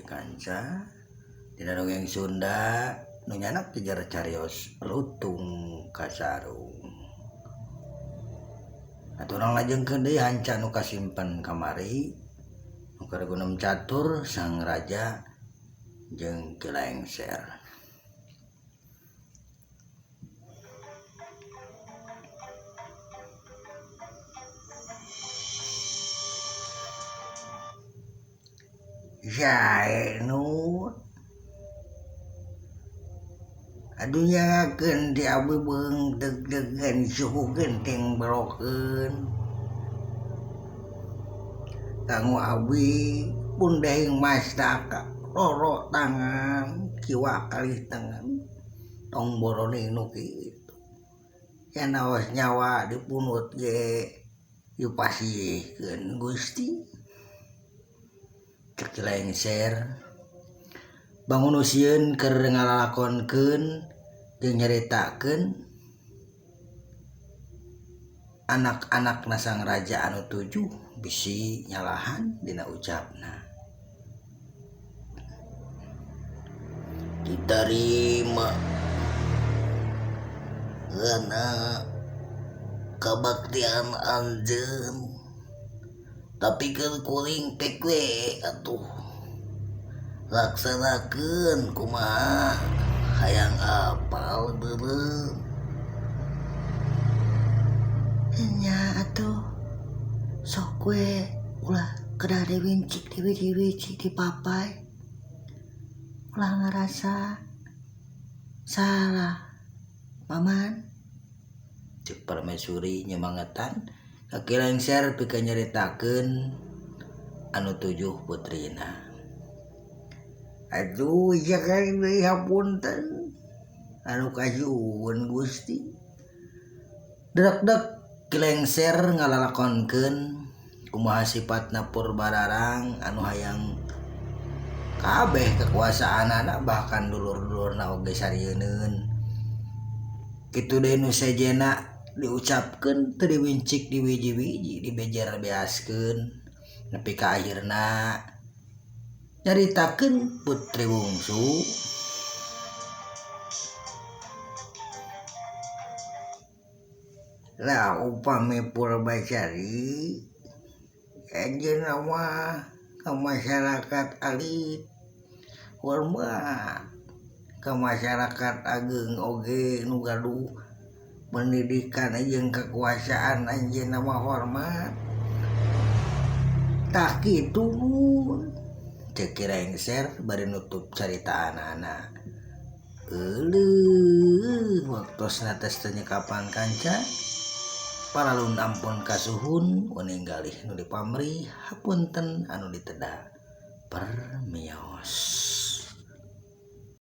Kanca dina dongeng Sunda nu nyanak jejer carios lutung kasarung. Atuh urang lajengkeun deui hanca nu kasimpen kamari nu keur gunem catur sang raja jeung Ki Lengser. Jae nu aduh nyangakeun ti abi beung deg-degan suhu genteng berokeun kanggo abi pun dehing mastaka roro tangan kiwa kalih tengen tong boroning nu kitu sanaos nyawa dipunut ge dipasihkeun Gusti. Cek Ki Lengser bangun sieun keur ngalalakonkeun jeung nyaritakeun anak-anakna sang raja anu tujuh bisi nyalahan dina ucapna. Ditarima Karena kabaktian anjeun tapi keur kuring pek we atuh laksanakeun kumaha hayang apal beureum. Nya atuh sok we ulah kedah diwincik diwiji-wiji dipapai ulah ngarasa salah paman. Cek Permaisuri nyemangetan ka Ki Lengser pikeun nyaritakeun anu tujuh putrina. Aduh sakali deui hapunten anu kasuhun Gusti. Deg-deg Ki Lengser ngalalakonkeun kumaha sifatna Purbararang anu hayang kabeh kekuasaanana bahkan dulur-dulurna oge sarieun. Kitu deui nu sejenna diucapkeun teu diwincik diwiji-wiji dibejer beaskeun nepi ka akhirna nyaritakeun putri bungsu. Lah upami Purbasari anjeunna mah ka masyarakat alit hormat ka masyarakat ageung oge nu gaduh pendidikan jeung kekuasaan anjeunna mah hormat. Tah kitu mun cek Ki Lengser bari nutup caritaanana. Euleuh waktosna tes teu nyekapan kanca paralun ampun kasuhun uning galih nu dipamrih hapunten anu diteda. Permios.